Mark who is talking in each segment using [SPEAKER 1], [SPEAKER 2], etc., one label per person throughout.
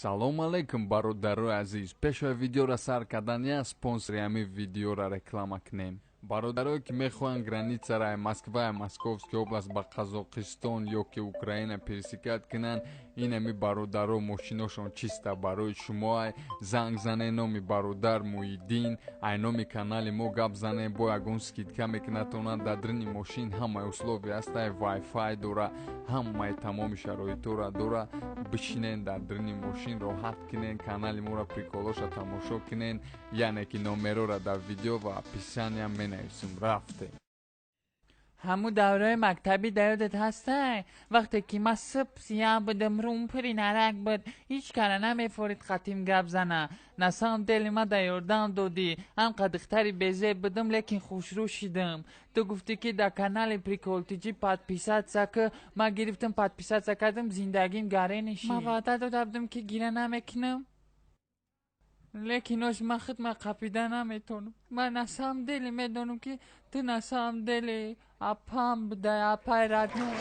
[SPEAKER 1] Салом алейкум, бародарои азиз. Пешои видеора сар кардан я спонсори ҳамин видеора реклама кунем. Бародарое ки мехоҳанд границараи Москваи Московский область ба Қазоқистон ё ки Украина пересекать кунанд, ин ҳами бародаро мошиношон чиста барои шумоай. Занг зане, номи бародар Муҳиддин, ай номи канали мо гап зане, бо ягон скидка мекунатонад. Дар дрини мошин ҳамаи условия ҳастай, вай-фай дора, ҳамаи тамоми шароитора дора. Бишинен дар дрини мошин, роҳат кунен, канали моро приколоша тамошо кунен, яъне ки номерора дар видео ва описания менависем. Рафтем.
[SPEAKER 2] Ҳамун давраи мактабӣ дар ёдат ҳастай, вақте ки ман суб сиям будам, рум пури нарак буд, ҳеҷ кара намефорид қатим гап зана. На самом деле ма да ёрдам додӣ, ҳамқа духтари безеб будам, лекин хушрӯ шидам. Ту гуфтӣ, ки дар канали Приколтиҷӣ подписаться ки, ман гирифтам, подписаться кардам, зиндагим гаре шид. Ман ваъда дода будам, ки гира намекунам, лекин ош ман худма қапида наметонам. Ман на самом деле медонам, ки ту на самом деле апам будай, апай родной.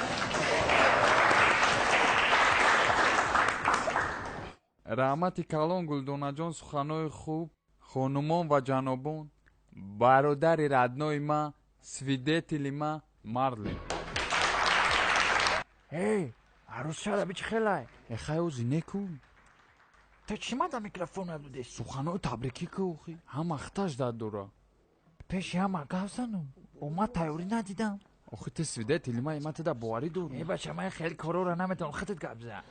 [SPEAKER 1] Раҳмати калон, Гулдонаҷон, суханои хуб. Хонумон ва ҷанобон, бародари родной ма, свидетели ма, Марлин.
[SPEAKER 3] Эй, арӯсчара бичи хелай?
[SPEAKER 1] Эхай, ози неку.
[SPEAKER 3] Ту чӣ мада микрофон надодеси?
[SPEAKER 1] Суханои табрикӣ ку, охи ҳама хиташ дад дора.
[SPEAKER 3] Пеши ҳама гап занум, омад тайёрӣ надидам.
[SPEAKER 1] Охи, ту свидетели ма, ма туда боварӣ дорам.
[SPEAKER 3] Э, бача, ман хеле корора наметавонам, худат гап зан.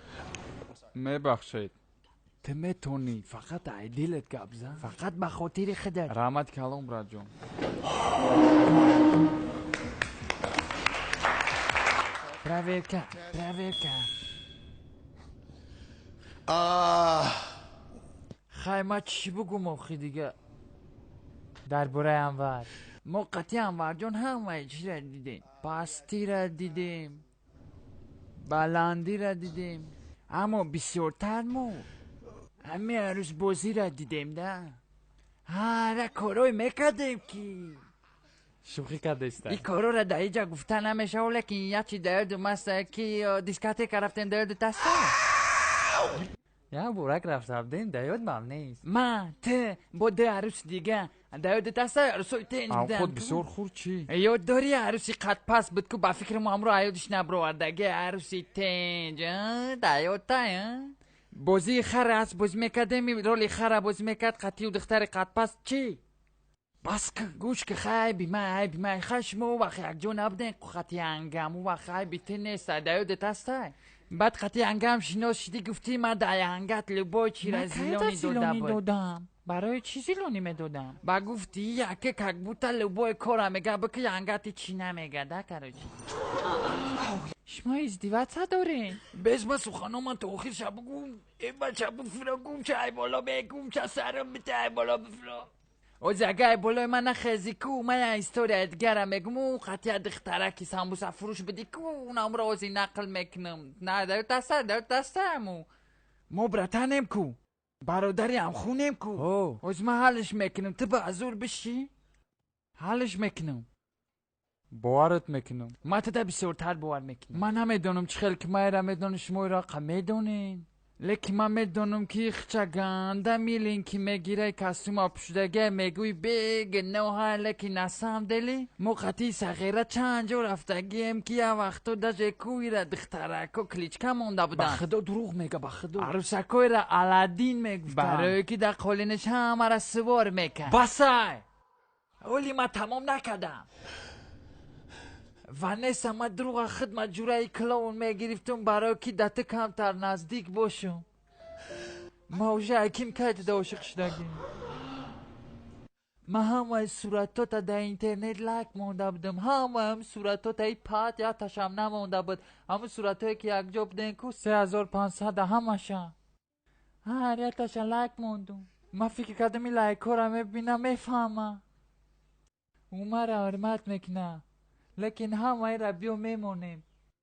[SPEAKER 1] Мебахшед, ту метонӣ, фақат ай дилет гап зан.
[SPEAKER 3] Фақат ба хотири худат.
[SPEAKER 1] Раҳмати калон, братҷон.
[SPEAKER 3] Проверка, проверка. Хай, ма чӣ бугум охи дига дар бораи Анвар? Мо қатъи Анварҷон ҳамаи чизра дидем, пастира дидем, баландира дидем, аммо бисёртар мо ҳамин арӯсбозира дидем да. Ҳара корое мекардем, ки
[SPEAKER 2] Шӯхӣ кардаиста.
[SPEAKER 3] Ин корора дар иҷа гуфта намешавад, лекин як чи дар ёдум аст, ки дискотека рафтем, дар ёдат аста?
[SPEAKER 2] Як борак рафта будем, дар ёдмам нест.
[SPEAKER 3] Ман, ту бо ду арӯси дига, дар ёдат аста, арӯсои тенҷ буданд?
[SPEAKER 1] Авқот бисёр хурд чӣ?
[SPEAKER 3] Ёд дорӣ, арӯси қадпаст буд ку, ба фикрам ҳамро аёдиш набировардаги, арӯси тенҷ, дар ёдтай? Бозии хара аст бозӣ мекардем, роли хара бозӣ мекард қатъию духтари қадпаст чӣ. Бас ки, гӯш ки, хай, айби ман, айби ман. Хай, шумо ӯ вақт якҷо набудем қати ангам, ӯ вақт айби ту нест, дар ёдат астай? Баъд қати ангам шинос шидӣ, гуфтӣ, ма дар ангат любой чира зилони дода буд.
[SPEAKER 2] Додам? Барои чӣ зилонӣ медодам?
[SPEAKER 3] Ба гуфти, яке как будто любой кора мега бики, ангати чӣ намега да, короче.
[SPEAKER 2] Шумо издеваться дорем?
[SPEAKER 3] Без ма суханоман то охир ша бугум. Э, бача, буфро, гум ча, ай боло бегум ча, сарам бита, ай боло буфро. Ози ага ай болои ман нахези ку, ман я история дигара мегум. Ӯ қатъия духтараки самбуса фурӯш будӣ ку, унамро ози нақл мекунам. На, дар даста, дар дастааму мо братанем ку, бародари ҳамхунем ку. Ози ман ҳаллиш мекунам, ту ба азур бишӣ, ҳаллиш мекунам.
[SPEAKER 1] Боварат мекунам.
[SPEAKER 3] Ман туда бисёртар бовар мекунам. Ман намедонам, чӣ хел ки ман ира медонам, шумо ирақа медонед, лекин ман медонам, ки хча ганда милин ки мегирай, костюма пӯшидагия, мегӯй бегуноҳа, лекин на самом деле мо қатъи сағира чанд ҷо рафтагием, ки як вақто даже кӯира духтарако кличка монда буданд.
[SPEAKER 1] Ба худо, дурӯғ мега, ба худо.
[SPEAKER 3] Арӯсакоира Аладдин мегуфтанд, барое ки дар қолинаш ҳамара сувор мекард. Басай, оли ман тамом накардам. Ванеса, ман дурӯға хидмат ҷураи клоун мегирифтум, барое ки да ту камтар наздик бошум. Ма уже аким кай туда ошиқ шудагим. Ман ҳамаи суратота дар интернет лайк монда будам, ҳамаи суратота, и пат якташам намонда буд. Ҳамун суратое ки якҷо будем ку, 3500, ҳамаша, ҳар якташа лайк мондум. Ман фикр кардам, ин лайкҳоро мебинам, мефаҳмам, ӯ маро ҳурмат мекунад, лекин ҳамаира биё мемонем,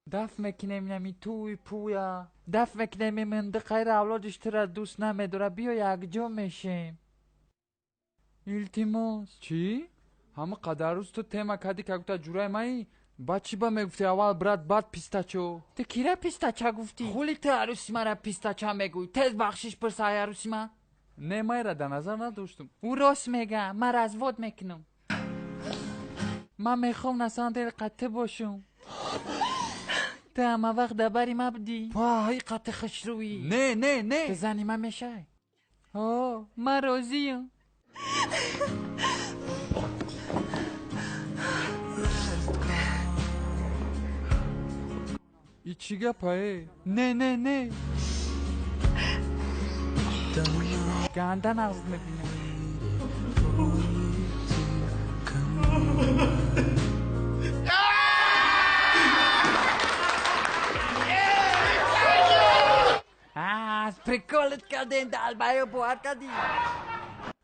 [SPEAKER 3] дафт мекунем, нами туй пӯя дафт мекунем, меминдиқайра авлодиш тура дӯст намедора, биё якҷо мешем, илтимос.
[SPEAKER 1] Чӣ? Ҳама қадар рӯз ту тема кардӣ, как будто ҷураи маи. Баъд чӣ ба мегуфти, аввал брат, баъд пистачо?
[SPEAKER 2] Ту кира пистача гуфтӣ? Хули ту арӯси мара пистача мегӯй. Тез бахшиш пурса ай арӯси ман.
[SPEAKER 1] Не, майра дар назар надоштум.
[SPEAKER 2] Ӯ рост мега, ман развод мекунам. Ман мехоҳам на самом деле қаттӣ бошум. Ту ҳама вақт дар бари ма будӣ.
[SPEAKER 3] Вай, қати хушрӯӣ.
[SPEAKER 1] Не, не, не.
[SPEAKER 2] Ту зани ман мешавӣ? О, ман розиям.
[SPEAKER 1] И чӣ гапае? Не, не, не.
[SPEAKER 2] Ганда нағз мебинам.
[SPEAKER 3] Прикол ат кардем, далбаё, бовар кардӣ?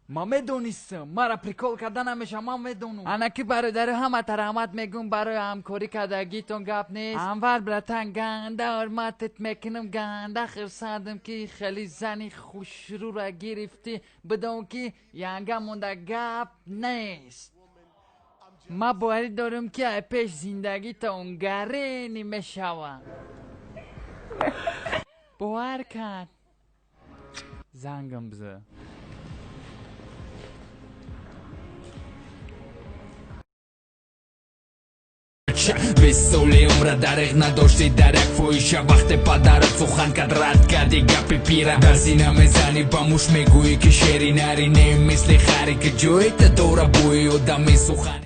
[SPEAKER 1] Ман медонистам, мара прикол карда намеша, ман медонам.
[SPEAKER 2] Анаки, бародари, ҳамата раҳмат мегӯм барои ҳамкорӣ кардагитон. Гап нест, Анвар братан, ганда ҳурматат мекунам, ганда хурсандам, ки хеле зани хушрӯра гирифтӣ. Бидон, ки янга монда гап нест. Ман боварӣ дорам, ки ай пеш зиндагитон гарени мешавад. Бовар кард.
[SPEAKER 1] Зангам биза.
[SPEAKER 4] 20 соли умра дариғ надоштӣ дар як фоҳиша. Вақте падарат сухан кард, рад кардӣ гапи пира. Дар сина мезанӣ ба муш, мегӯӣ, ки шери нари не, мисли хари, ки ҷои та дора бӯи одами сухан.